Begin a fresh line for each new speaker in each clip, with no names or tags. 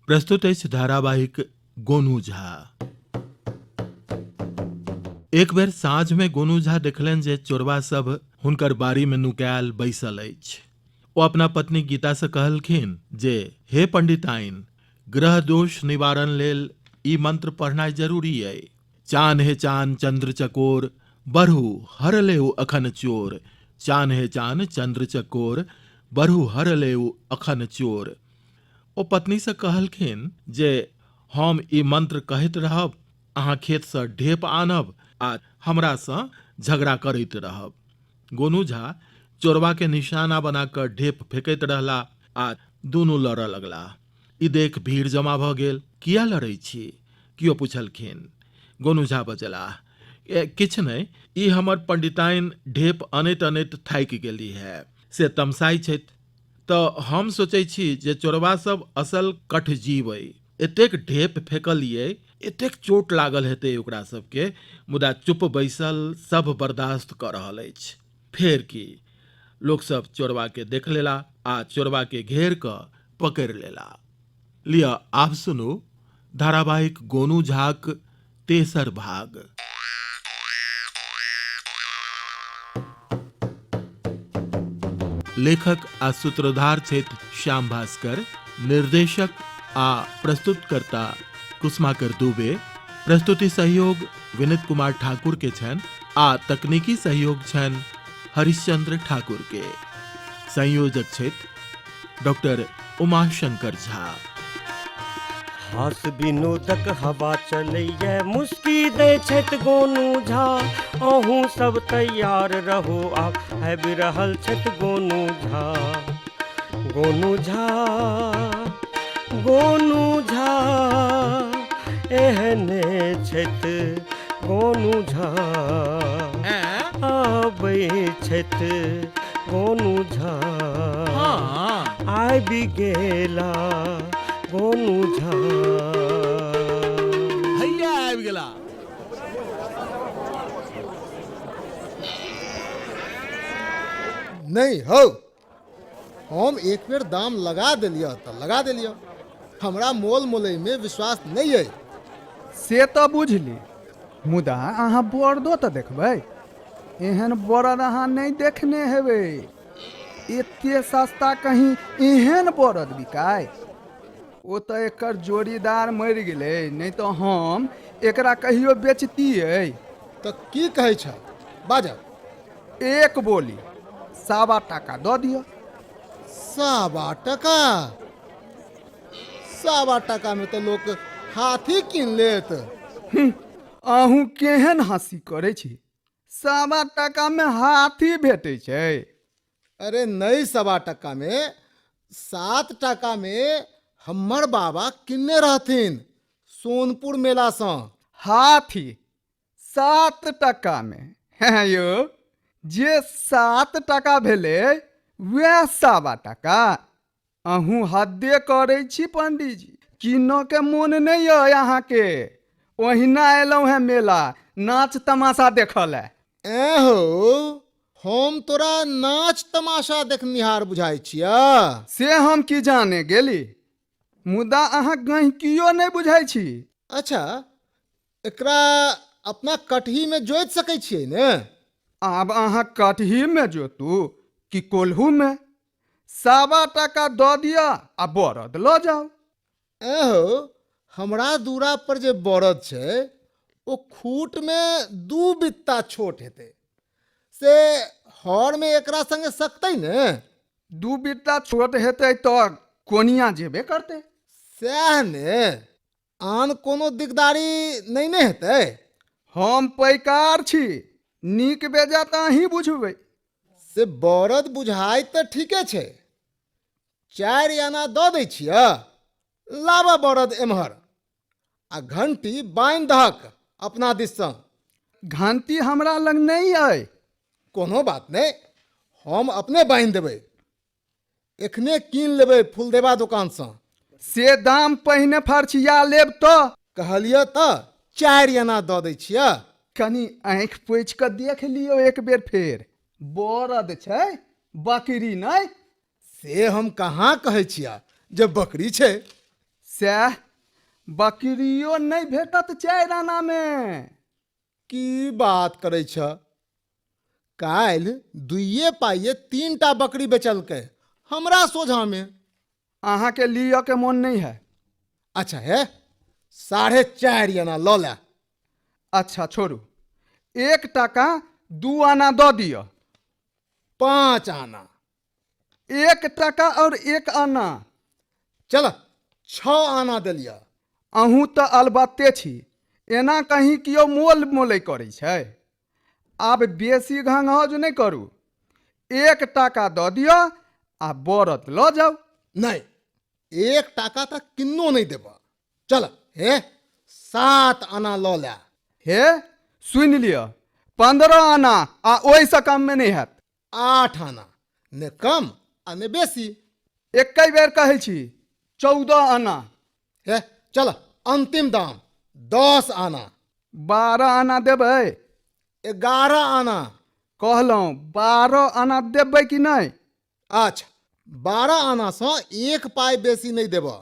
प्रस्तुत अछि धारावाहिक गोनू झा। एक बेर साँझ में गोनू झा देखलनि जे चोरबा सब हुनकर बाड़ी में नुकायल बैसल अछि। ओ अपना पत्नी गीता से कहलखिन जे हे पंडिताइन, ग्रह दोष निवारण लेल ई मंत्र पढ़नाइ जरूरी अइ। चान हे चान चंद्र चकोर, बढ़ू हर लेउ अखन चोर। चान हे चान चंद्र चकोर, बढ़ू हर लेउ अखन चोर। ओ पत्नीसँ कहलखिन जे हम ई मंत्र कहैत रहब, अहाँ खेतसँ ढेप आनब आ हमरासँ झगड़ा करैत रहब। गोनू झा चोरबाके निशाना बना कऽ ढेप फेकैत रहला आ दुनू लड़ऽ लगलाह। ई देख भीड़ जमा भऽ गेल। किया लड़ै छी? कियो पुछलखिन। गोनू झा बजलाह, किछु नहि, ई हमर पंडिताइन ढेप अनैत अनैत थाकि गेली है, से तमसाइ छथि। तऽ हम सोचै छी जे चोरबा सब असल कठजीव अइ। एतेक ढेप फेकलियै, एतेक चोट लागल हेतै ओकरा सबके, मुदा चुप बैसल सब बर्दाश्त कऽ रहल अछि। फेर की, लोक सब चोरबा के देख लेला आ चोरबा के घेर कऽ पकड़ि लेला। लिअ आब सुनू धारावाहिक गोनू झाक तेसर भाग। लेखक आ सूत्रधार छथि श्याम भास्कर, निर्देशक आ प्रस्तुतकर्ता कुसुमाकर दुबे, प्रस्तुति सहयोग विनीत कुमार ठाकुर के छनि आ तकनीकी सहयोग छनि हरिश्चंद्र ठाकुर के। संयोजक छथि डॉक्टर उमाशंकर झा।
हास विनोदक हवा चलैए, मुस्की दै छथि गोनू झा। अहूँ सब तैयार रहू, आब आबि रहल छथि गोनू झा। गोनू झा, गोनू झा, एहने छथि गोनू झा। आबै छथि गोनू झा, आबि गेला गोनू झा।
हैया आबि गेला।
नहि हौ, हम एक बेर दाम लगा देलियह तऽ लगा देलियह। हमरा मोल मोलैमे विश्वास नहि अइ।
से तऽ बुझली, मुदा अहाँ बरदो तऽ देखबै। एहन बरद अहाँ नहि देखने हेबै। एते सस्ता कहीं एहन बरद बिकाय? ओ तऽ एकर जोड़ीदार मरि गेलै, नहि तऽ हम एकरा कहियो बेचतियै।
तऽ की कहै छह, बाजह।
एक बोली 1.25 टाका दऽ दिअ।
1.25 टका? 1.25 टाकामे तऽ लोक हाथी कीन लेत।
अहूँ केहन हँसी करै छी, 1.25 टाकामे हाथी भेटै छै?
अरे नहि, 1.25 टकामे, 7 टाकामे हमर बाबा किनने रहथिन सोनपुर मेलासँ।
हाथी 7 टाकामे? हेँ यौ, जे 7 टाका भेलै वएह 1.25 टाका। अहूँ हद्दे करै छी पंडीजी, कीनऽके मोन नहि अइ अहाँके? ओहिना अयलहुँ हेँ मेला नाच तमाशा देखऽ लए।
ऐं हौ, हम तोरा नाच तमाशा देखनिहार बुझाइ छियह?
से हम की जाने गेली, मुदा अहाँ गहिकियो नहि बुझै छी।
अच्छा, एकरा अपना कटहीमे जोति सकै छियै ने?
आब अहाँ कटहीमे जोतू कि कोल्हूमे, 1.25 टाका दऽ दिअ आ बरद लऽ जाउ।
ऐं हौ, हमरा दूरा पर जे बरद छै ओ खूटमे 2 बित्ता छोट हेतै, से हरमे एकरा संगे सकतै ने?
2 बित्ता छोट हेतै तऽ कोनिया जेबे करतै।
सएह ने, आन कोनो दिकदारी नहि ने हेतै?
हम पैकार छी, नीक बेजा तऽ अहीं बुझबै।
से बरद बुझाइ तऽ ठीके छै। 4 आना दऽ दै छिअ, लाबऽ बरद एम्हर आ घंटी बान्हि दहक अपना दिससँ।
घंटी हमरा लग नहि अइ।
कोनो बात नहि, हम अपने बान्हि देबै। एखने कीन लेबै फुलदेवा दोकानसँ।
से दाम पहिने फरछिया लेब तऽ।
कहलिअ तऽ 4 आना दऽ दै छिअ।
कनी आँखि पोछि कऽ देख लियौ एक बेर फेर, बरद छै बकरी नहि।
से हम कहाँ कहै छिअ जे बकरी छै।
सएह, बकरियो नहि भेटत 4 आनामे।
की बात करै छ? काल्हि 2 पाइये 3टा बकरी बेचलकै हमरा सोझामे।
अहाँके लिअ के मोन नहि है।
अच्छा हे, 4.5 आना लऽ ले।
अच्छा छोड़ू, 1 टाका 2 आना दऽ दिअ।
5 आना।
1 टाका और 1 आना।
चल 6 आना देलिअ।
अहूँ तऽ अलबत्ते छी, एना कहीं केओ मोल मोलै करै छै। आब बेसी घंघौज नहि करू, 1 टाका दऽ दिअ आ बरद लऽ जाउ।
नहि, 1 टाका तऽ किन्नो नहि देबऽ। चल हे, 7 आना लऽ ले।
हे सुनि लिअ, 15 आना आ ओहिसँ कममे नहि हैत।
8 आना, ने कम आ ने बेसी।
एकै बेर कहै छी, 14 आना।
हे चल, अंतिम दाम 10 आना।
12 आना देबै।
11 आना।
कहलहुँ 12 आना देबै कि नहि?
अच्छा, 12 आनासँ 1 पाइ बेसी नहि देबऽ।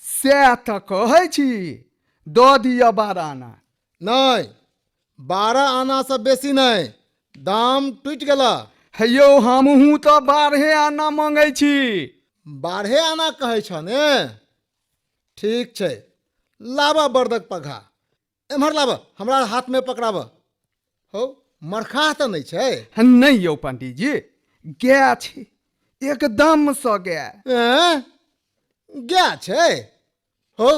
सएह तऽ कहै छी, दऽ दिअ 12 आना।
नहि, 12 आनासँ बेसी नहि, दाम टूटि गेल।
हे यौ, हमहूँ तऽ 12 आना मङ्गै छी।
12 आना कहै छह ने? ठीक छै, लाबऽ बरदक पघा, एम्हर लाबऽ, हमरा हाथमे पकड़ाबऽ। हौ, मरखाह तऽ नहि छै?
नहि यौ पंडीजी, गाय छै, एकदमसँ गाय।
एँ, गाय छै? हौ,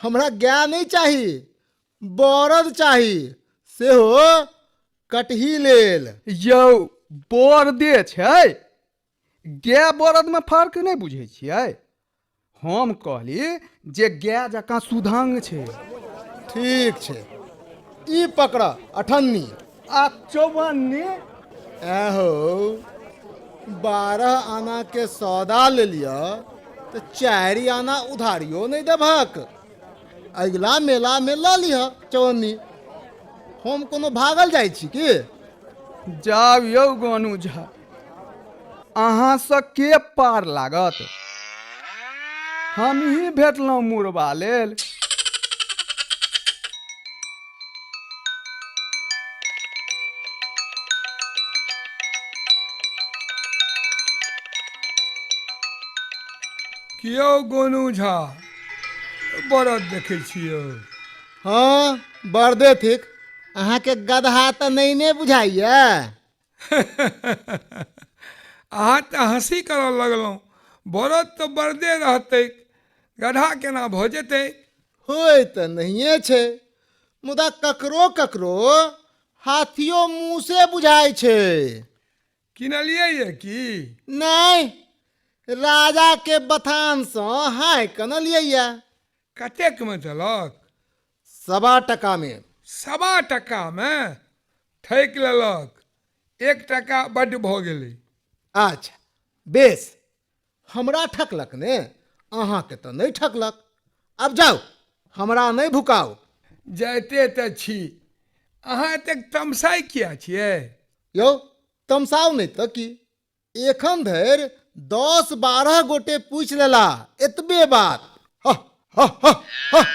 हमरा गाय नहि चाही, बरद चाही, सेहो कटही लेल।
यौ बरदे छै, गाय बरदमे फर्क नहि बुझै छियै? हम कहली जे गाय जकाँ सुधंग छै।
ठीक छै, ई पकड़ अठन्नी
आ चौवन्नी।
एहो 12 आना के सौदा ले लिअ तऽ 4 आना उधारियो नहि देबहक। अगिला मेला मे लऽ लिह चौवन्नी। हम कोनो भागल जाइ छी की?
जाउ यौ गोनू झा, अहाँसँ के पार लागत? हमही भेटलहुँ मुरबा लेल।
कियौ गोनू झा, बरद देखै छियौ?
हँ, बरदे थिक। अहाँके गदहा तऽ नहि ने बुझाइया?
अहाँ तऽ हँसी करऽ लगलहुँ। बरद तऽ बरदे रहतै, गदहा केना भऽ जेतै?
होइ तऽ नहिए छै, मुदा ककरो ककरो हाथियो मुँहसे बुझाइ छै।
किनलियै ये की?
नहि, राजा के बथानसँ हाय कनलियै ये।
कतेकमे देलक?
1.25 टकामे।
1.25 टकामे ठकि लेलक, 1 टका बड्ड भऽ गेलै।
अच्छा बेस, हमरा ठकलक ने, अहाँके तऽ नहि ठकलक। आब जाउ, हमरा नहि भुकाउ।
जाइते तऽ छी, अहाँ एतेक तमसाइ किया छियै?
यौ तमसाउ नहि तऽ की, एखन धरि 10-12 गोटे पूछि लेला एतबे बात। ह ह ह ह।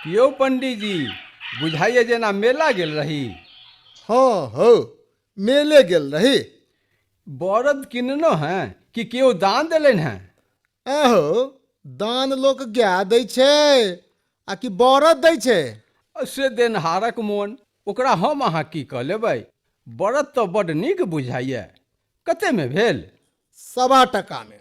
यौ पंडीजी, बुझाइए जेना मेला गेल रही।
हँ हौ, मेले गेल रही।
बरद किननो हैं कि केओ दान देलनि हैं?
एहो दान लोक गाय दै छै आ कि बरद दै छै?
से देनहारक मोन, ओकरा हम अहाँ की कऽ लेबै। बरद तऽ बड्ड नीक बुझाइए। कतेमे भेल?
1.25 टकामे।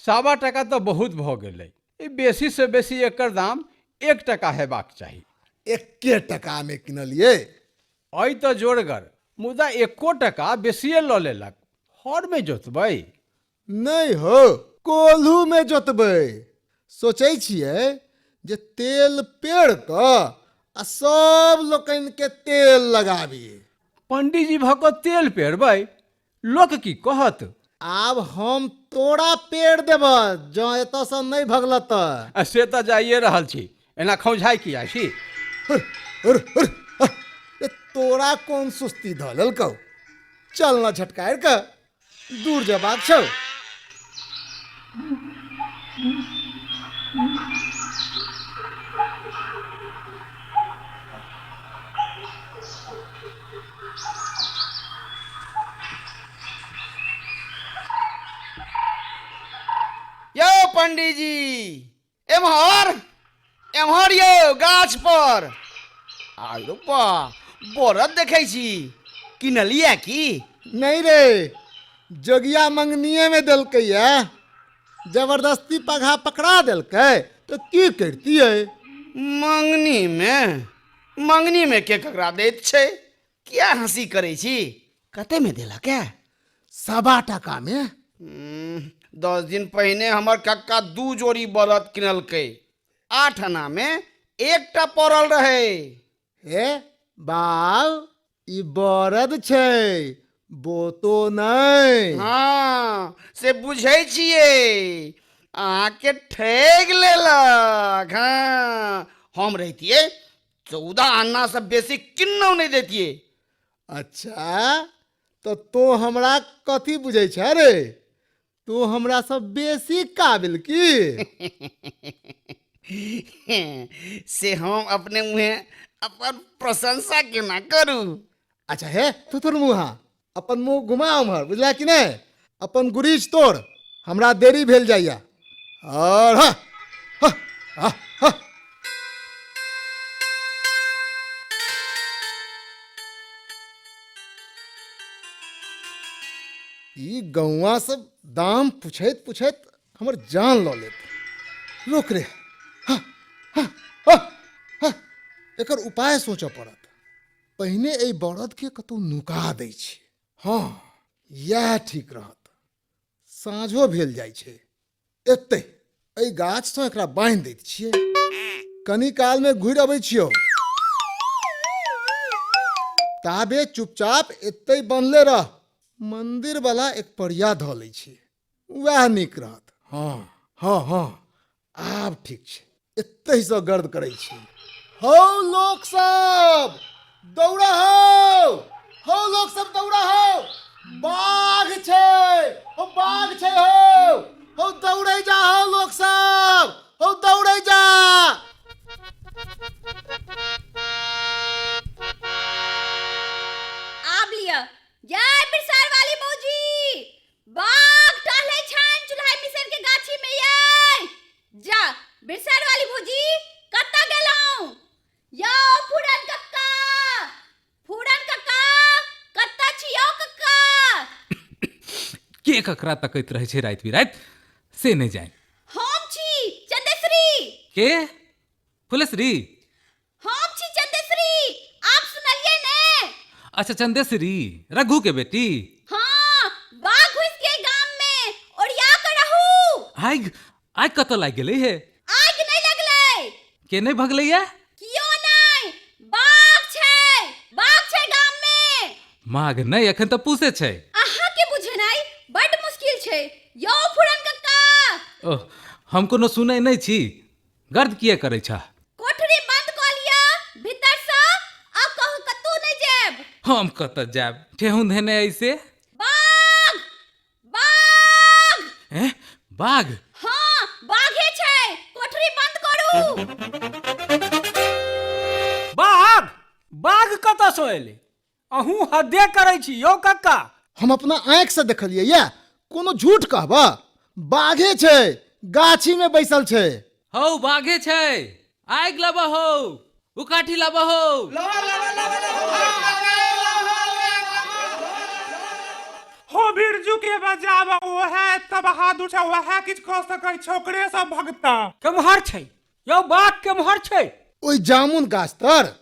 1.25 टका तऽ बहुत भऽ गेलै, ई बेसीसँ बेसी एकर दाम 1 टका हेबाक चाही।
1 टकामे किनलियै।
अइ तऽ जोरगर, मुदा 1 टका बेसिए लऽ लेलक। हरमे जोतबै?
नहि हो, कोल्हूमे जोतबै। सोचै छियै जे तेल पेड़ कऽ आ सब लोकनिके तेल लगाबी।
पंडीजी भऽ कऽ तेल पेरबै? लोक की कहत?
आब हम तोरा पेड़ देबऽ जँ एतऽसँ नहि भगल तऽ।
से तऽ जाइए रहल छी, एना खौंझाइ किया छी?
हुर, हुर, हुर। तोरा कोन सुस्ती धऽ लेलकौ? चल न झटकारि कऽ, दूर जेबाक छौ।
यौ पंडीजी, एम्हर एम्हर यौ, गाछ पर आरो बा बरद देखै छी, किनलियै की?
नहीं रे, जोगिया मंगनिए में देलकै ये, जबरदस्ती पघा पकड़ा देलकै तऽ की करितियै?
मंगनी में? मंगनी में के ककरा दैत छै? किया हंसी करै छी? कते में देलक है?
1.25 टाका में।
10 दिन पहिने हमर कक्का 2 जोड़ी बरद किनलकै, 8 आना में एकटा पड़ल रहे।
हे बाउ, ई बरद छै, बोतो नहि।
हाँ से बुझै छियै, अहाँके ठगि लेलक। हाँ, हम रहितियै 14 आना से बेसी किन्नौ नहि दैतियै।
अच्छा, तऽ तों हमरा कथी बुझै छ रे? तू हमरा से बेसी काबिल की?
से हम अपने मुँहे अपन प्रशंसा केना करू?
अच्छा हे थुथुर मुहा, अपन मुँह घुमा उम्हर, बुझला कि नहि? अपन गुरीच तोड़, हमरा देरी भेल जाइया। और हाँ, हाँ, हाँ, हाँ। ई गौआ सब दाम पूछैत पूछैत हमर जान लऽ लेत। रोक रे, हाँ, हाँ, हाँ, हाँ। एकर उपाय सोचऽ पड़त। पहिने एहि बरद के कतौ नुका दै छी। हाँ, इएह ठीक रहत। साँझो भेल जाइ छै, एतै एहि गाछसँ एकरा बान्हि दैत छियै। कनी कालमे घुरि अबै छियौ, ताबे चुपचाप एतै बन्हले रह। मंदिर वाला एक परिया धऽ लै छी, वएह नीक रहत। हाँ हाँ हाँ, आब ठीक छै, एतहिसँ गर्द करै छी। हौ लोक सब दौड़ा हौ, हौ लोक सब दौड़ा हौ, बाघ छै, हौ बाघ छै, हौ हौ दौड़ै जा, हौ लोक सब, हौ दौड़ै जा।
आब लिअ, जय बिरसार वाली मौजी, बाघ टहलै छनि चुल्हाई मिसर के गाछी में यै। जा बिरसार वाली भौजी, कतऽ गेलहुँ यौ? फूरन कक्का, फूरन कक्का, कतऽ छी यौ कक्का?
के ककरा तकैत रहै छै राति बिराति से नहि जानि।
हम छी चंदेश्वरी।
के? फुलेश्वरी?
हम छी चंदेश्वरी, आप सुनलिए ने?
अच्छा चंदेश्वरी, रघु के बेटी?
हाँ, बाघ घुस के गाम में, ओरिया के रहू।
आगि आगि कतऽ लागि गेलै हे?
आगि नहीं लगलै।
के नहि भगलै या?
कियो नहीं, बाघ छै, बाघ छै गाम में।
माघ नहि, एखन तऽ पूसे छै।
अहाँ के बुझेनाइ बड मुश्किल छै यौ फुरन कक्का।
ओह, हम कोनो सुनै नहि छी, गर्द किए करै छह?
कोठरी बंद कऽ लिअ भीतरसँ आ कहू कतहु नहि जायब।
हम कतऽ जायब ठेहुन धेने ऐसे?
बाघ, बाघ।
हैं, बाघ?
हाँ बाघे छै, कोठरी बंद करू।
बाघ? बाघ कतऽसँ एलै? अहूँ हदे करै छी यौ कक्का।
हम अपना आँखिसँ देखलियै या, कोनो झूठ कहबह? बाघे छै, गाछी में बैसल छै।
हौ बाघे छै, आगि लाबऽ हौ, उकाठी लाबऽ हौ।
हो बिरजू के बजाब, ओहे एतऽ बहादुर छै, ओहे किछु कऽ सकै छै, ओकरे सब भगता।
केम्हर छै यौ बाघ, केम्हर छै?
ओहि जामुन गाछ तर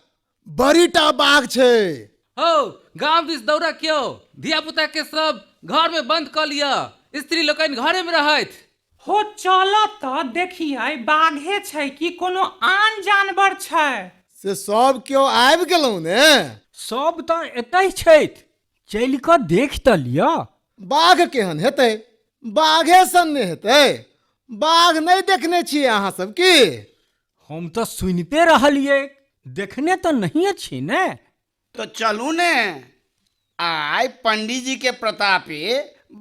बड़ीटा बाघ छै।
हौ गाम दिस दौड़ा क्यो, धिया पुता के सब घर में बंद कऽ लिअ, स्त्री लोकनि घरे में रहथि।
हो चल तऽ देखियै बाघे छै कि कोनो आन जानवर छै।
से सब केओ आबि गेलहुँ ने?
सब तऽ एतहि छथि, चलि कऽ देख तऽ लिअ।
बाघ केहन हेतै? बाघे सन ने हेतै। बाघ नहि देखने छियै अहाँ सब की?
हम तऽ सुनिते रहलियै, देखने तऽ नहिए छी ने।
तो चलू ने, आइ पंडीजी के प्रतापे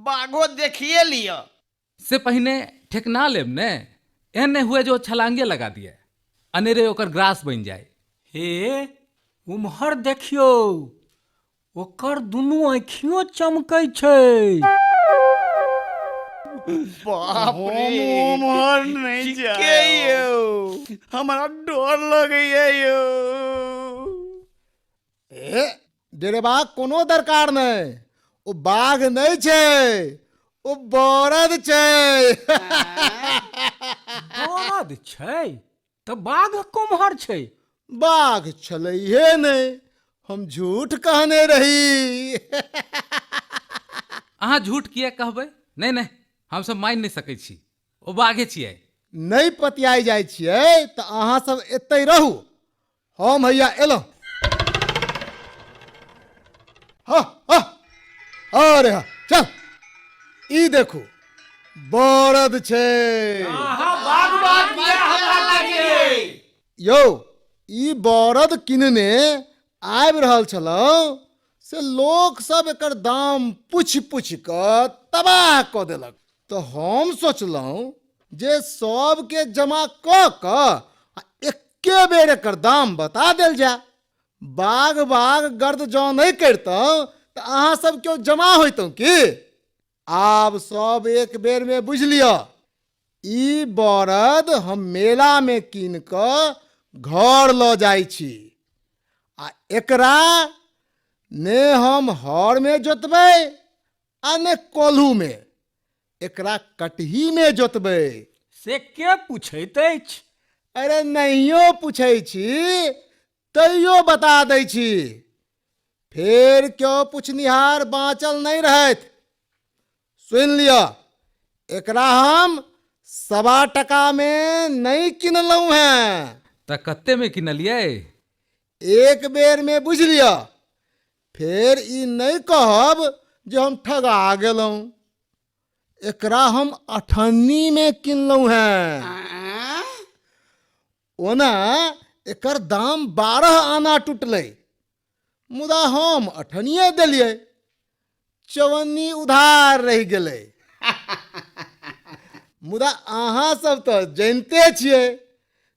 बाघो देखिए लिअ।
से पहिने ठेकना लेब ने, एहन नहि हुए जे ओ छलांगे लगा दिए, अनेरे ओकर ग्रास बनि जाय।
हे, उम्हर देखियौ, ओकर दुनू आँखियो चमकै छै।
बाप रे, हम उम्हर नहि जायब यौ, हमरा डर लगैया यौ।
ए, डेरेबाक कोनो दरकार नहि, ओ बाघ नहि छै, ओ बरद छै।
बरद छै तऽ बाघ कोम्हर छै?
बाघ छलैहे नहि, हम झूठ कहने रही।
अहाँ झूठ किए कहबै? नहि नहि, हमसभ मानि नहि सकै छी, ओ बाघे छियै।
नहि पतियाइ जाइ छियै तऽ अहाँ सब एतहि रहू, हम हैया एलहुँ। हँ हँ, अरे हँ, चल, ई देखू बरद छै। यौ, ई बरद किनने आबि रहल छलहुँ से लोक सब एकर दाम पूछि पूछि कऽ तबाह कऽ देलक, तऽ हम सोचलहुँ जे सबके जमा कऽ कऽ आ एक्के बेर एकर दाम बता देल जाय। बाघ बाघ गर्द जँ नहि करितहुँ तऽ अहाँ सब केओ जमा होइतहुँ की? आब सब एक बेरमे बुझि लिअ, ई बरद हम मेलामे कीन कऽ घर लऽ जाइ छी आ एकरा ने हम हरमे जोतबै आ ने कोल्हूमे, एकरा कटहीमे जोतबै।
से के पूछैत अछि?
अरे नहियो पूछै छी तैयो बता दै छी, फेर केओ पुछनिहार बाँचल नहि रहथि। सुनि लिअ, एकरा हम 1.25 टकामे नहि किनलहुँ हेँ।
तऽ कतेमे किनलियै?
एक बेरमे बुझि लिअ, फेर ई नहि कहब जे हम ठगा गेलहुँ। एकरा हम अठन्नीमे किनलहुँ हेँ। ओना एकर दाम 12 आना टूटलै, मुदा हम अठन्निए देलियै, चौवन्नी उधार रहि गेलै। मुदा अहाँ सब तऽ जनिते छियै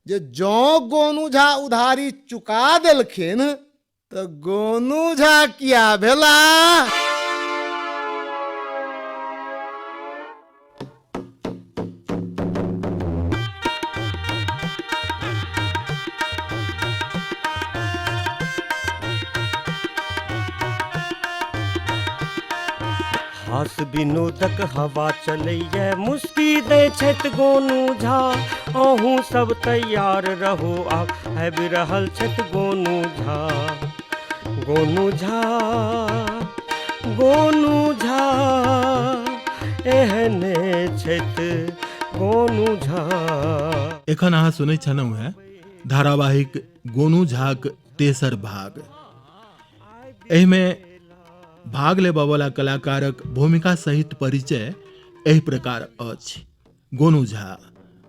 जे जँ गोनू झा उधारी चुका देलखिन तऽ गोनू झा किया भेला।
हास विनोदक हवा चलैए, मुस्की दै छथि गोनू झा। अहूँ सब तैयार रहू, आब आबि रहल छथि गोनू झा। गोनू झा, गोनू झा, एहने छथि गोनू झा।
एखन अहाँ सुनै छलहुँ हेँ धारावाहिक गोनू झाक तेसर भाग। एहिमे भाग लेबऽवला कलाकारक भूमिका सहित परिचय एहि प्रकार अछि। गोनू झा,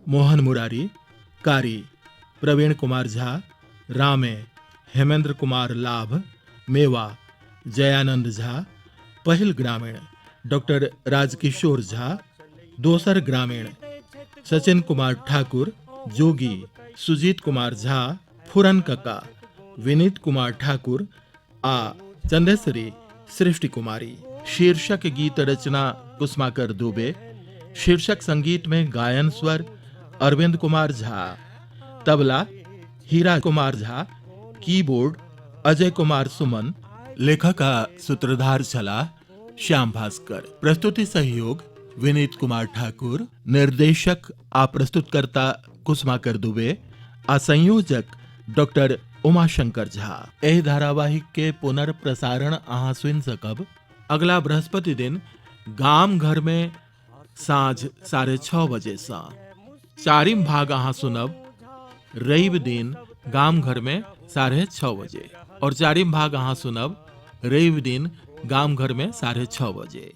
मोहन मुरारी, कारी प्रवीण कुमार झा, रामे हेमेंद्र कुमार लाभ, मेवा जयानंद झा, पहिल ग्रामीण डॉक्टर राजकिशोर झा, दोसर ग्रामीण सचिन कुमार ठाकुर, जोगी सुजीत कुमार झा, फुरन कका विनीत कुमार ठाकुर आ चंदेश्वरी सृष्टि कुमारी। शीर्षक गीत रचना कुसुमाकर दुबे, शीर्षक संगीत में गायन स्वर अरविंद कुमार झा, तबला हीरा कुमार झा, कीबोर्ड अजय कुमार सुमन, लेखक आ सूत्रधार छलाह श्याम भास्कर, प्रस्तुति सहयोग विनीत कुमार ठाकुर, निर्देशक आ प्रस्तुतकर्ता कुसुमाकर दुबे आ संयोजक डॉक्टर उमाशंकर झा। एहि धारावाहिक के पुनर्प्रसारण अहाँ सुनि सकब अगला बृहस्पति दिन गाम घर में साँझ 6:30 बजे सँ। चारिम भाग अहाँ सुनब रवि दिन गाम घर में 6:30 बजे और चारिम भाग अहाँ सुनब रवि दिन गाम घर में 6:30 बजे।